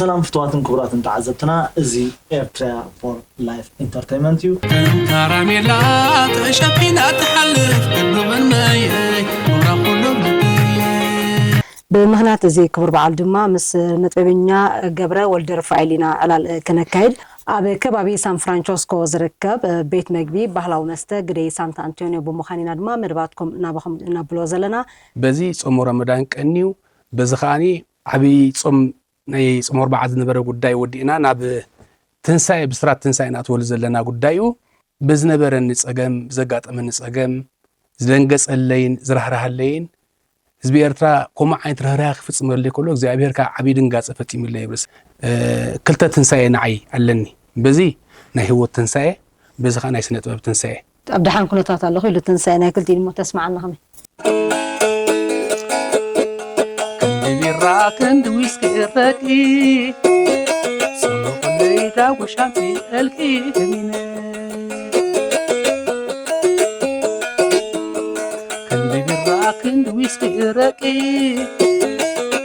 ሰላም ፍትዋትን ክቡራትን ተዓዘብትና፣ እዚ ኤርትራ ፎር ላይፍ ኢንተርቴይንመንት እዩ። ካራሜላ ተሸፊና ትሓልፍ ቅዱምን መየይ ኩራ ኩሉ ልበይ። ብምኽንያት እዚ ክቡር በዓል ድማ ምስ ነጥበበኛ ገብረ ወልደ ሩፋኤል ኢና ዕላል ክነካይድ። ኣብ ከባቢ ሳን ፍራንቸስኮ ዝርከብ ቤት መግቢ ባህላዊ መስተ ግደይ ሳንታ ኣንቶንዮ ብምዃን ኢና ድማ መደባትኩም ናባኹም ነብሎ ዘለና። በዚ ጾም ረመዳን ቀንዩ፣ በዚ ከኣኒ ዓብዪ ጾም ናይ ጾም ኣርብዓ ዝነበረ ጉዳይ ወዲእና ናብ ትንሳኤ፣ ብስራት ትንሳኤ ንኣትወሉ ዘለና ጉዳይ እዩ። ብዝነበረኒ ጸገም፣ ብዘጋጠመኒ ጸገም፣ ዝደንገጸለይን ዝራህራሃለይን ህዝቢ ኤርትራ ከምኡ ዓይነት ርህራሄ ክፍጽመለይ ከሎ እግዚኣብሔር ከኣ ዓብዪ ድንጋጸ ፈጺሙለይ ይብልስ። እ፣ ክልተ ትንሳኤ ንዓይ ኣለኒ። በዚ ናይ ህይወት ትንሳኤ፣ በዚ ከኣ ናይ ስነ ጥበብ ትንሳኤ። ኣብ ደሓን ኩነታት ኣለኹ ኢሉ ትንሳኤ ናይ ክልቲኡ እሞ ተስምዓና ከመይ? ክንዲ ቢራ ክንዲ ዊስኪ እረቂ ጽቡቕ ለይታ ጉሻቲ እልቂ ህሚነ ክንዲ ቢራ ክንዲ ዊስኪ እረቂ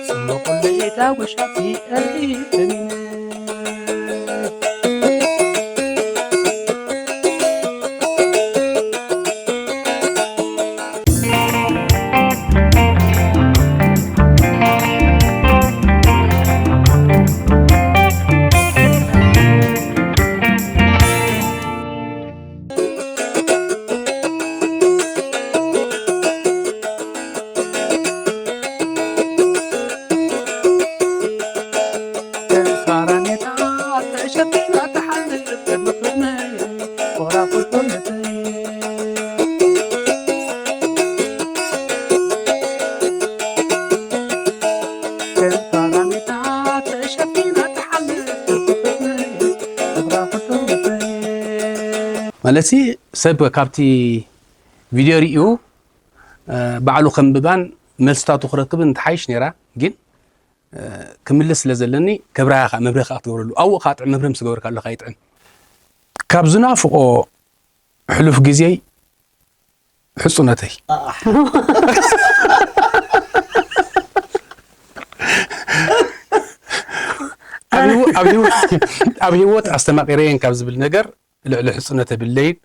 ጽቡቕ ለይታ ጉሻቲ እልቂ ህሚነ ማለት ሰብ ካብቲ ቪድዮ ሪኡ ባዕሉ ከንብባን መልስታቱ ክረክብን ትሓይሽ ነይራ። ግን ክምልስ ስለ ዘለኒ ከብርሃኻ መብርህ ከዓ ክትገብረሉ ኣብኡ ከዓ ጥዕም መብርህ ምስ ገበርካ ኣለካ ይጥዕም ካብ ዝናፍቆ ሕሉፍ ግዜይ ሕጹነተይ ኣብ ህይወት ኣስተማቂረየን ካብ ዝብል ነገር ልዕሊ ሕጽነተ ብለይን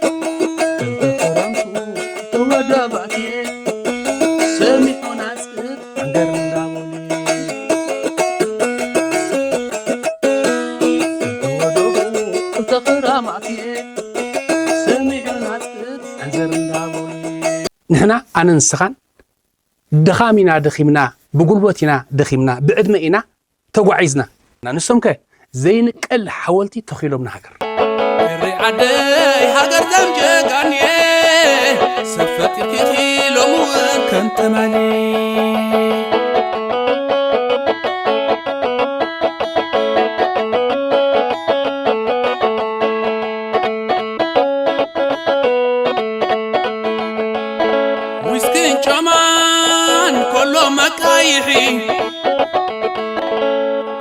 ንሕና ኣነ ንስኻን ድኻም ኢና ደኺምና፣ ብጉልበት ኢና ደኺምና፣ ብዕድመ ኢና ተጓዒዝና። ንሶምከ ዘይንቀል ሓወልቲ ተኺሎም ንሃገር። ኤረይ ዓደይ ሃገር ከም ጀጋንየ ሰብ ፈጢርኪ ሎሚ እውን ከም ተማሊ ዊስክን ጫማን ኮሎ መቃይሒ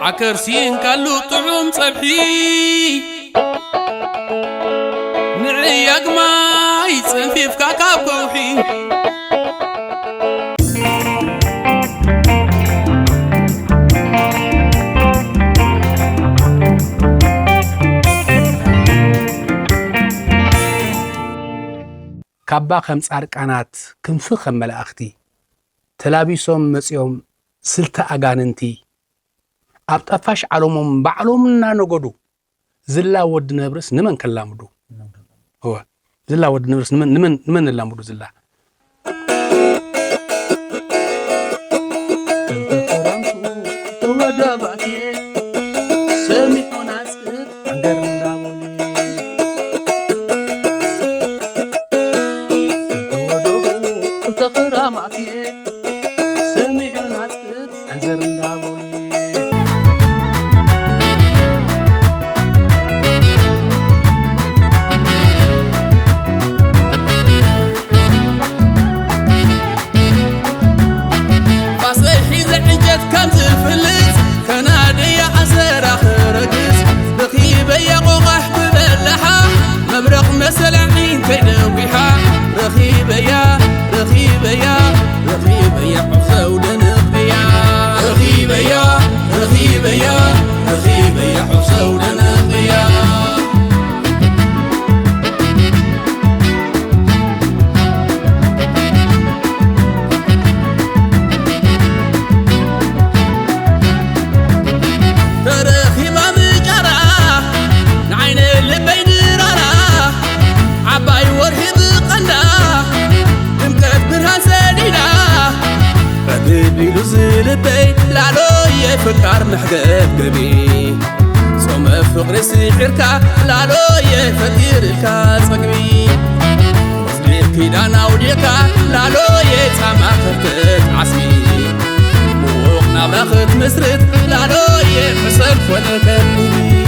ዓከር ሲኢንካሉ ጥዑም ጸብሒ ንዕያግ ማይ ጸንፊፍካ ካብ ከውሒ ካባ ከም ጻርቃናት ክንፊ ከም መላእኽቲ ተላቢሶም መጺኦም ስልቲ ኣጋንንቲ ኣብ ጠፋሽ ዓለሞም ባዕሎም እናነገዱ ዝላ ወዲ ነብርስ ንመን ከላምዱ? እወ ዝላ ወዲ ነብርስ ንመን ንመን ንመን ነላምዱ ዝላ? ዳር መሕገብ ገቢ ጾመ ፍቕሪ ስዒርካ ላሎየ ፈጢርልካ ጸግቢ። ኪዳን ኣውዲእካ ላሎየ ጻማ ከፍትት ዓስቢ። ምዉቕ ናብራ ክትምስርት ላሎየ ሕሰብ ኮነ ከቢቢ።